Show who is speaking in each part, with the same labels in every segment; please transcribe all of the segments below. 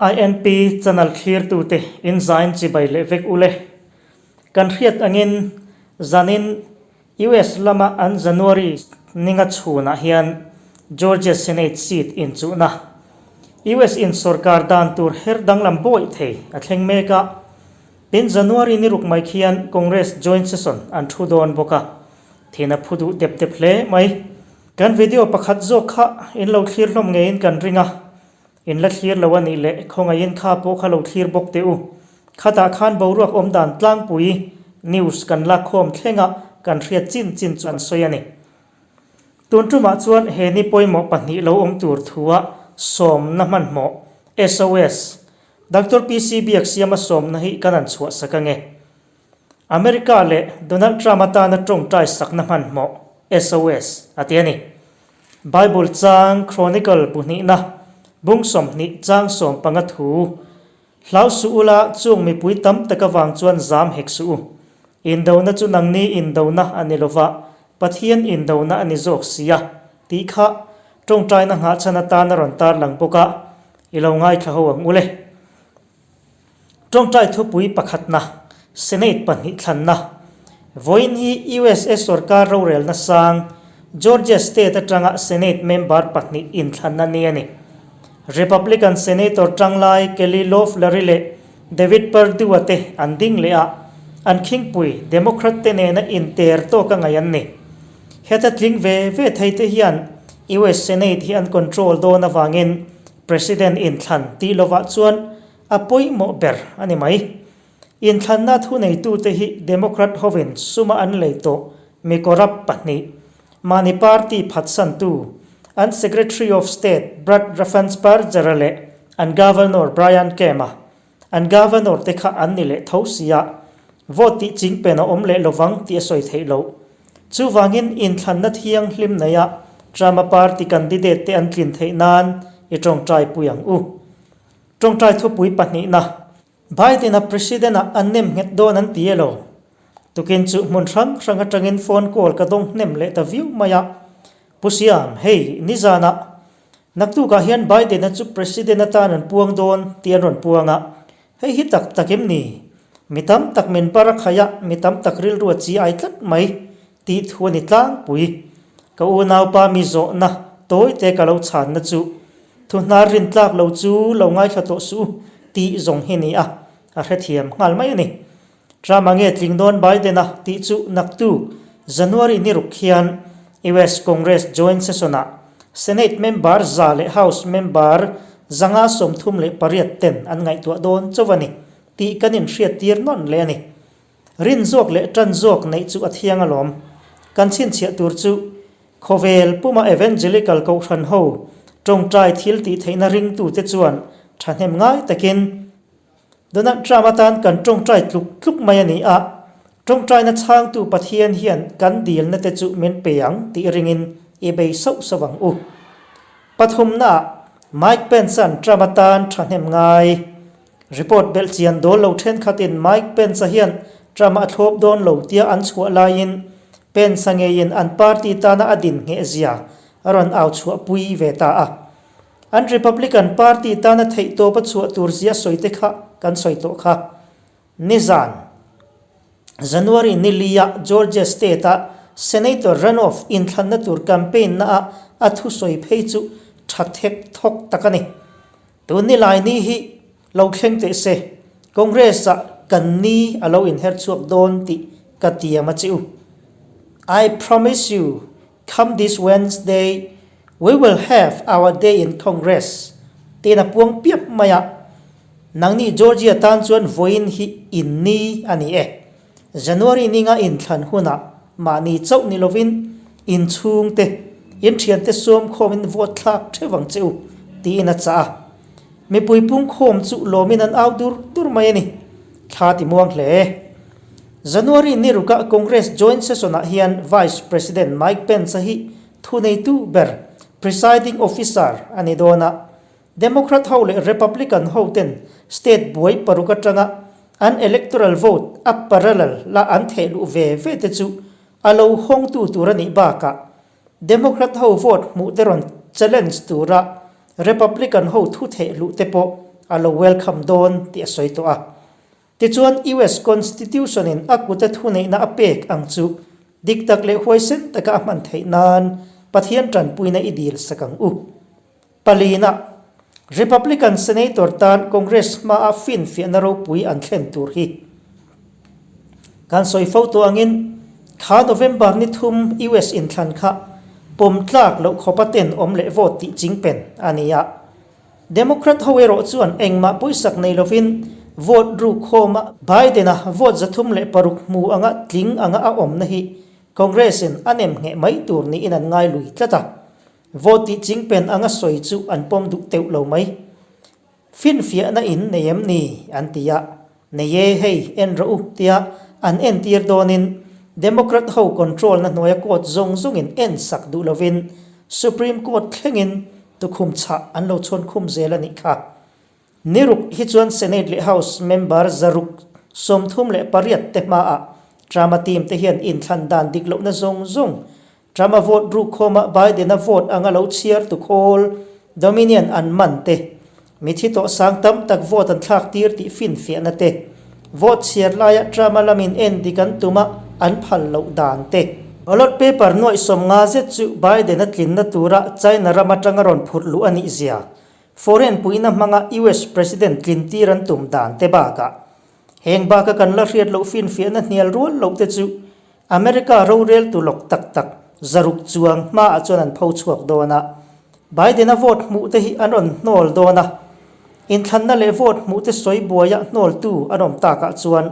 Speaker 1: INP channel thlirtute in zain chibai leh vek ule. Kan hriat angin zanin US lama an January ninga chhunah hian Georgia Senate seat inchuhna US in sorkar dan tur her danglam bawih thei a thleng mek a. Tin January ni ruk mai khian Congress joint session an thu dawn bawk a, thin a phu duh dep dep hle mai. Kan video pakhat zawk kha in lo thlir hlawm ngeiin kan ring a, In la thlir lo a nih leh khawngaihin kha pawh kha lo thlir bawk teh u. Khatah khan boruak awm dan tlangpui news kan lakkhawm thlenga kan hriat chin chin chu an sawi a ni. Tun tumah chuan he ni pawimawh pahnih lo awm tur thua sawmna hmanhmawh, SOS, Doctor PC Biaksiama sawmna hi kan han chhuah sak ange. America leh Donald Trump atana tawngtai sakna hmanhmawh, SOS, a ti a ni. Bible chang Chronicle bu hnihna, bung 20 chang 15 thu, Hlau suh ula, chung mipui tam tak avang chuan zam hek suh u. Indona chu nangni indona a ni lova, Pathian indona a ni zawk si a, tih kha tawngtaina nghahchhan atana rawn tarlang bawk a, i lo ngaithla ho ang u le. Tawngtai thupui pakhatna, Senate pahnih thlanna. Vawiin hi USA sorkar rorelna sang, Georgia state atanga Senate member pahnih inthlanna ni a ni. Republican Senator tanglai Kelly Loeffler-i leh David Perdue-a te an ding leh a, an khingpui Democrat te nena inter tawka ngaih an ni. Heta tling ve ve thei te hian US Senate hi an control dawn avangin President inthlan tih lovah chuan a pawimawh ber a ni mai. Inthlanna thuneitute hi Democrat hovin suma an lei tawh mi corrupt pahnih, mahni party phatsantu, an Secretary of State Brad Raffensperger-a leh an Governor Brian Kemp-a, an Governor te kha an ni leh tho sia, vote tih chingpen a awm leh lovang tih a sawi theih loh. Chuvangin inthlanna thianghlim neia Trump-a party candidate te an tlin theih nan i tawngtai pui ang u. Tawngtai thupui pahnihna, Biden-a President-ah an nem nghet dawn an ti e lo. Tukin chu hmun hrang hrang atangin phone call ka dawng hnem leh ta viau mai a. Pu Siam, hei, nizanah naktukah hian Biden-a chu President atan an puang dawn tih an rawn puang a. Hei hi tak tak em ni? Mi tam tak min par a khaih a, mi tam tak rilru a chi ai tlat mai tih thu a ni tlangpui. Ka unaupa mi zawhna tawi te ka lo chhanna chu, Thu hnar rin tlak lo chu lo ngaithla tawh suh u tih zawng hi ni a, a hrethiam nghal mai a ni. Trump-a nge tling dawn Biden-a tih chu naktuk January ni ruk hian US Congress Joint Session-ah Senate member za leh House member 138 ten an ngaihtuah dawn chauh a ni tih kan inhriattir nawn leh a ni. Rin zawk leh tan zawk neih chu a thiang alawm. Kan chhinchhiah tur chu khawvel puma Evangelical Kohhran ho tawngtai thil tih theihna ringtute chuan thahnem ngai takin Donald Trump atan kan tawngtai tluk tluk mai a ni a, tawngtaina chhangtu Pathian hian kan dilna te chu min pe ang tih ringin i bei sauh sauh ang u. Pathumnaah Mike Pence-a'n Trump atan thahnem ngai. Report belh chian dawl lo thenkhatin Mike Pence-a hian Trump a thlawp dawn lo tia an chhuah laiin Pence-a ngeiin an party tana a din ngheh zia a rawn au chhuahpui ve ta a. An Republican Party tana theihtawp a chhuah tur zia sawi te kha kan sawi tawh kha. Nizan, January ni lia Georgia State-a Senator runoff inthlanna tur campaign naah a thusawi phei chu tha thek thawk tak a ni. Tun ni lai ni hi lo thleng teh se, Congress-ah kan ni a lo inher chhuak dawn tih ka tiam a che u. I promise you Come this Wednesday, we will have our day in Congress, tiin a puang piap mai a. Nangni Georgia tan chuan vawiin hi in ni a ni e. January ninga inthlan hunah mahni chauh ni lovin in chhungte, in thiante sawm khawmin vote thlak theuh ang che u, tiin a chah a. Mipui pungkhawm chu lawmin an au dur dur mai a ni. Thla ti muang hle. January ni ruka Congress Joint Session-ah hian Vice President Mike Pence-a hi thuneitu ber, presiding officer, a ni dawn a. Democrat ho leh Republican ho ten state buai paruk atanga an electoral vote a parallel la an theh luh ve ve te chu a lo hawngtu tur a nih bakah Democrat ho vote hmuh te rawn challenge tura Republican ho thu theh luh te pawh a lo welcome dawn tih a sawi tawh a. Tichuan US Constitution in a kuta thuneihna a pek ang chu dik tak leh huaisen taka a hman theih nan Pathian tanpuina i dil sak ang u. Palina, Republican Senator tan Congress hmaa finfiahna ropui an thlen tur hi kan sawi fo tawh angin kha November ni thum US inthlan kha pawm tlak loh khawpa ten awm leh vote tih chingpen a ni a. Democrat ho erawh chuan engmah pawisak nei lovin vote ruk khawma Biden-a vote 306 hmu anga tling anga a awmna hi Congress-in a nem ngheh mai tur niin an ngai lui tlat a. Vote tih chingpen anga sawi chu an pawm duh teuh lo mai. Finfiahna in nei em ni? an ti a. Nei e, hei, en rawh u, tia an entir dawnin Democrat ho control na hnuaia court zawng zawngin en sak duh lovin Supreme Court thlengin tukhum chhah an lo chhawn khum zel a nih kha. Niruk hi chuan Senate leh House member 638 te hmaah Trump-a team te hian inthlan dan dik lohna zawng zawng Trump-a vote ruk khawmah Biden-a vote anga lo chhiar tu khawl Dominion an man te, mithi tawh sang tam tak vote an thlak tir tih finfiahna te, vote chhiar laia Trump-a lamin en dik an tuma an phal loh dan te. Ballot paper nuaih 50 zet chu Biden-a tlinna tura China ram atanga rawn phurh luh a nih zia, foreign puihna hmanga US President tlin tir an tum dan te bakah heng baka kan la hriat loh finfiahna hnial rual loh te chu America roreltu lawk tak tak 600 chuang hmaah chuan an pho chhuak dawn a, Biden-a vote hmuh te hi an rawn hnawl dawn a, inthlanna leh vote hmuh te sawi buaia hnawltu an awm takah chuan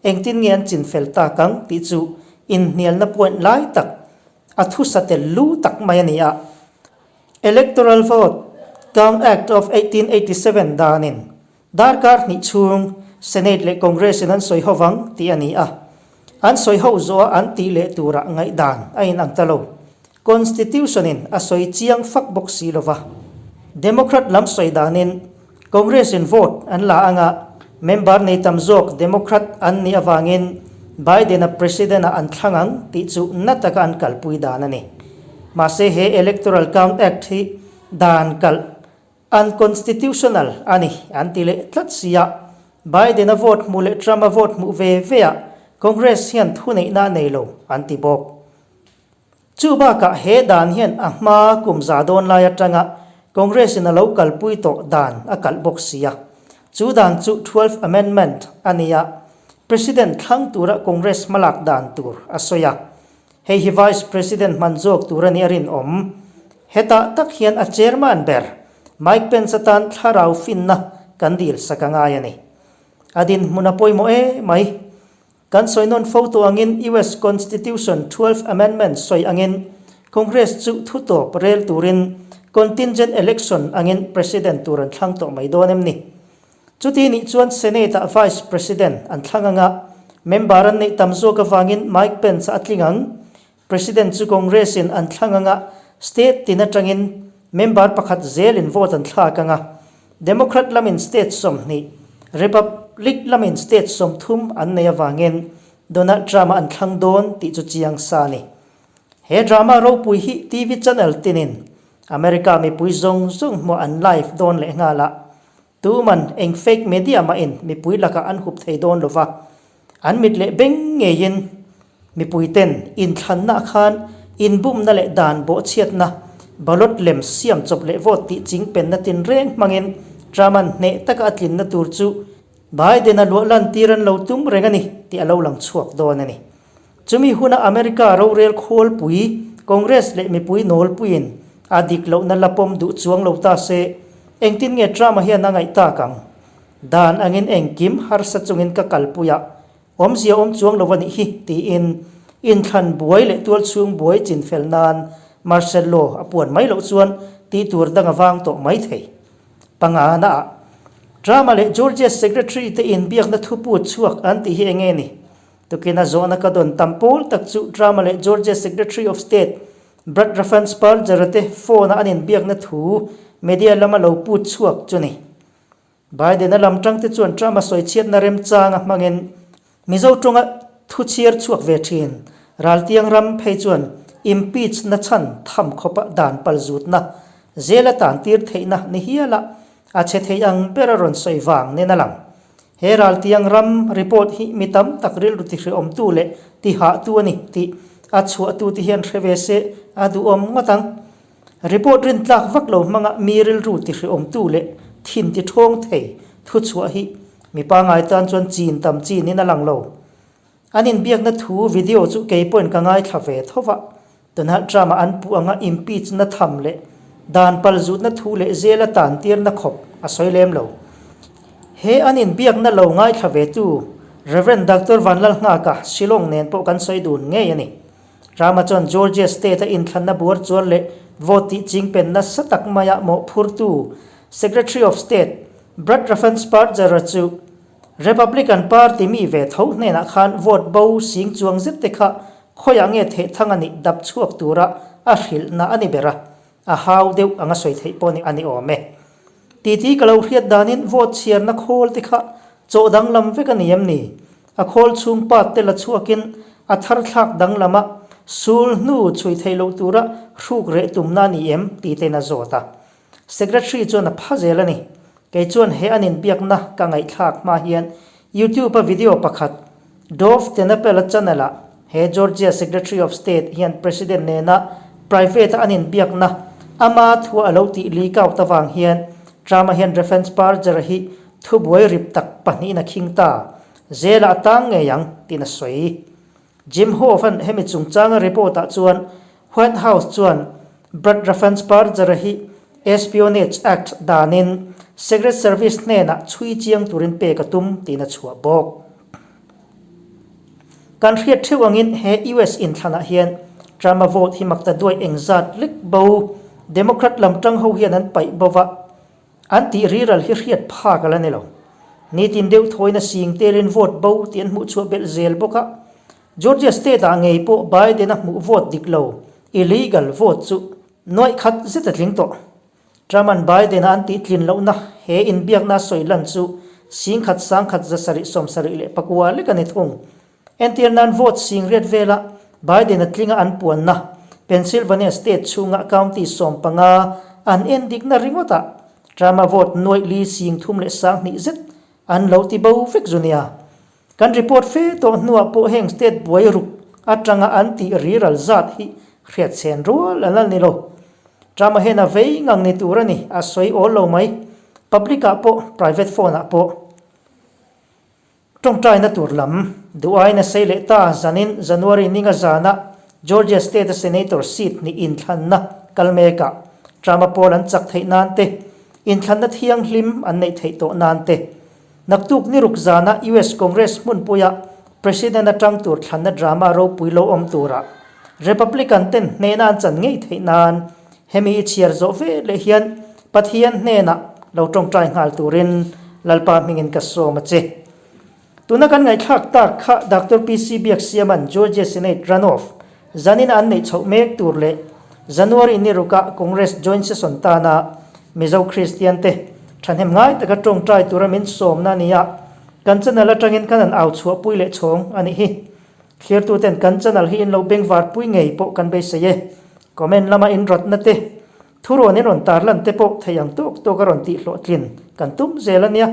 Speaker 1: engtin nge an chinfel tak ang tih chu inhnialna point lai tak a thusa tel lu tak mai a ni a. Electoral Vote Count Act of 1887 danin Darkar hnih chhung Senate leh Congress in an sawi ho vang tih a ni a. An sawi ho zawha an tih leh turah ngaihdan a inang ta lo. Constitution in a sawi chiang fak bawk si lova. Democrat lam sawi danin Congress in vote an la anga member nei tam zawk Democrat an nih avangin Biden-a President ah an thlang ang tih chu na taka an kalpui dan a ni. Mahse he Electoral Count Act hi dan kalh Unconstitutional a ni an ti leh tlat si a, Biden-a vote hmuh leh Trump-a vote hmuh ve ve ah Congress hian thuneihna a nei lo an ti bawk. Chu bakah he dan hian a hma kum za dawn lai atanga Congress-in a lo kalpui tawh dan a kalh bawk si a. Chu dan chu Twelfth Amendment a ni a, President thlang tura Congress hmalak dan tur a sawi a. Hei hi Vice President hman zawk tur a nih a rinawm. Hetah tak hian a Chairman ber, Mike Pence atan thlarau finna kan dil sak a ngai a ni. A dinhmun a pawimawh e mai. Kan sawi nawn fo tawh angin US Constitution Twelfth Amendment sawi angin Congress chu thu tawp rel turin contingent election angin President tur an thlang tawh mai dawn em ni? Chuti nih chuan Senate-ah Vice President an thlang anga member an neih tam zawk avangin Mike Pence a tling ang. President chu Congress-in an thlang anga state tin atangin member pakhat zelin vote an thlak anga Democrat lamin state 20, Republic lamin state 30 an nei avangin Donald Trump-a an thlang dawn tih chu chiang sa a ni. He drama ropui hi TV channel tinin America mipui zawng zawng hmuah an live dawn leh nghal a, tuman eng fake media mahin mipui lakah an hup thei dawn lova, an mit leh beng ngeiin mipui ten inthlanna khan inbumna leh dan bawhchhiatna, ballot lem siam chawp leh vote tih chingpenna tinreng hmangin Trump-a'n hneh taka a tlinna tur chu Biden-a luah lantir an lo tum reng a ni tih a lo lang chhuak dawn a ni. Chumi huna America rorel khawlpui, Congress leh mipui nawlpuiin a dik lohna la pawm duh chuang lo ta se, engtin nge Trump-a hian a ngaih tak ang? Dan angin engkim harsa chungin ka kalpui a, awmzia awm chuang lo a nih hi, tiin inthlan buai leh tualchhung buai chinfel nan martial law a puan mai loh chuan tih tur dang a vang tawh mai thei. Pangana-ah Trump-a leh Georgia Secretary te inbiakna thu put chhuak an tih hi enge ni? Tukina zawhna ka dawn tam pawl tak chu Trump-a leh Georgia Secretary of State Brad Raffensperger-a te phone-a an inbiakna thu media lama lo put chhuak chu ni. Biden-a lam tangte chuan Trump-a sawichhiatna remchanga hmangin Mizo tawnga thu chhiar chhuak ve thin. Raltiang ram phei chuan impeach na chhan tham khawpa dan palzutna, zela tantir theihna ni hiala. A chhe thei ang ber a rawn sawi vang nen a lang. He raltiang ram report hi mi tam tak rilru tihreawmtu leh tihahtu a ni tih a chhuahtute hian hre ve se a duhawm ngawt ang. Report rintlak vak lo hmanga mi rilru tihreawmtu leh thin tithawng thei thuchhuah hi mi pangngai tan chuan chin tam chinin a lang lo. An inbiakna thu video chu kei pawhin ka ngaithla ve tho va, Donald Trump-a an puh anga impeach na tham leh dan pal zutna thu leh zela tantirna khawp a sawi lem lo. He an inbiakna lo ngaithla ve tu Rev. Doctor Vanlalnghaka Shillong nen pawh kan sawi dun ngei a ni. Trump-a chuan Georgia state-a inthlanna buar chuar leh vote tih chingpen nasa tak maia mawhphurtu Secretary of State Brad Raffensperger-a chu Republican Party mi ve tho hnenah khan vote bo sing chuang zet te kha khawiah nge theh thang a nih dap chhuak tura a hrilhna a ni ber a, a hau deuh anga sawi theih pawh a ni awm e. Titi ka lo hriat danin vote chhiarna khawl te kha chawh danglam vek a ni em ni? A khawl chhung part te la chhuakin a thar thlak danglam a, sul hnu chhui theih loh tura hruk reh tumna a ni em? tih tein a zawt a. Secretary chuan a pha zel a ni. Kei chuan he an inbiakna ka ngaihthlak hma hian YouTube-a video pakhat Dov Tenapel-a channel-ah he Georgia Secretary of State hian President nena private-a an inbiakna ama thua a lo tih leak out avang hian Trump-a hian Raffensperger-a hi thubuai rip tak pahnihin a khing ta. Zela a tang ngei ang, tiin a sawi. Jim Hoff-a'n hemi chungchanga report-ah chuan White House chuan Brad Raffensperger-a hi Espionage Act danin Secret Service hnenah chhui chiang turin pek a tum tiin a chhuah bawk. Kan hriat theuh angin he US inthlanah hian Trump-a vote hi makta duai engzat lek bo Democrat lam tang ho hian an paih bo va, An tih riral hi hriat phak a la ni lo. Nitin deuh thawina sing telin vote bo tih an hmuh chhuah belh zel bawk a. Georgia state ah ngei pawh Biden a hmuh vote dik lo, illegal vote chu nuaih khat zet a tling tawh. Trump an Biden a an tih tlin lohna he inbiakna a sawi lan chu singkhat sangkhat 774 lek a ni thung. Entir nan vote singriat vela Biden a tlinga an puanna Pennsylvania state chhunga county 15 an endikna ringawtah Trump-a vote nuaih li sing thum leh 2000 zet an lo ti bo vek zu nia. Kan report fe tawh hnuah pawh heng state buai ruk atanga an tih riral zat hi hriat chhen rual an la ni lo. Trump-a hian a vei ngang ni tur a ni, a sawi awl lo mai. Public-ah pawh, private phone-ah pawh. Tawngtaina tur lam duh aiin a sei leh ta. Zanin January ninga zana Georgia State-a Senator seat hnih inthlanna kal mekah Trump-a pawl an chak theih nan te, inthlanna thianghlim an neih theih tawh nan te, naktuk ni ruk zana US Congress hmunpuia President atang tur thlanna drama ropui lo awm turah Republican ten hnehna an chan ngei theih nan hemi i chhiar zawh ve leh hian Pathian hnenah lo tawngtai nghal turin Lalpa hmingin ka sawm a che. Tuna kan ngaihthlak tak kha Doctor PC Biaksiama'n Georgia Senate runoff zanin an neih chhoh mek tur leh January ni rukah Congress joint session tana Mizo Kristian te thahnem ngai taka tawngtai tura min sawmna a ni a, kan channel atangin kan han au chhuahpui leh chhawng a nih hi. Thirtuten kan channel hi in lo bengvarpui ngei pawh kan beisei e. Comment lama in rawtna te, thurawn in rawn tarlan te pawh thei ang tawk tawk a rawn tih hlawhtlin kan tum zel a nia.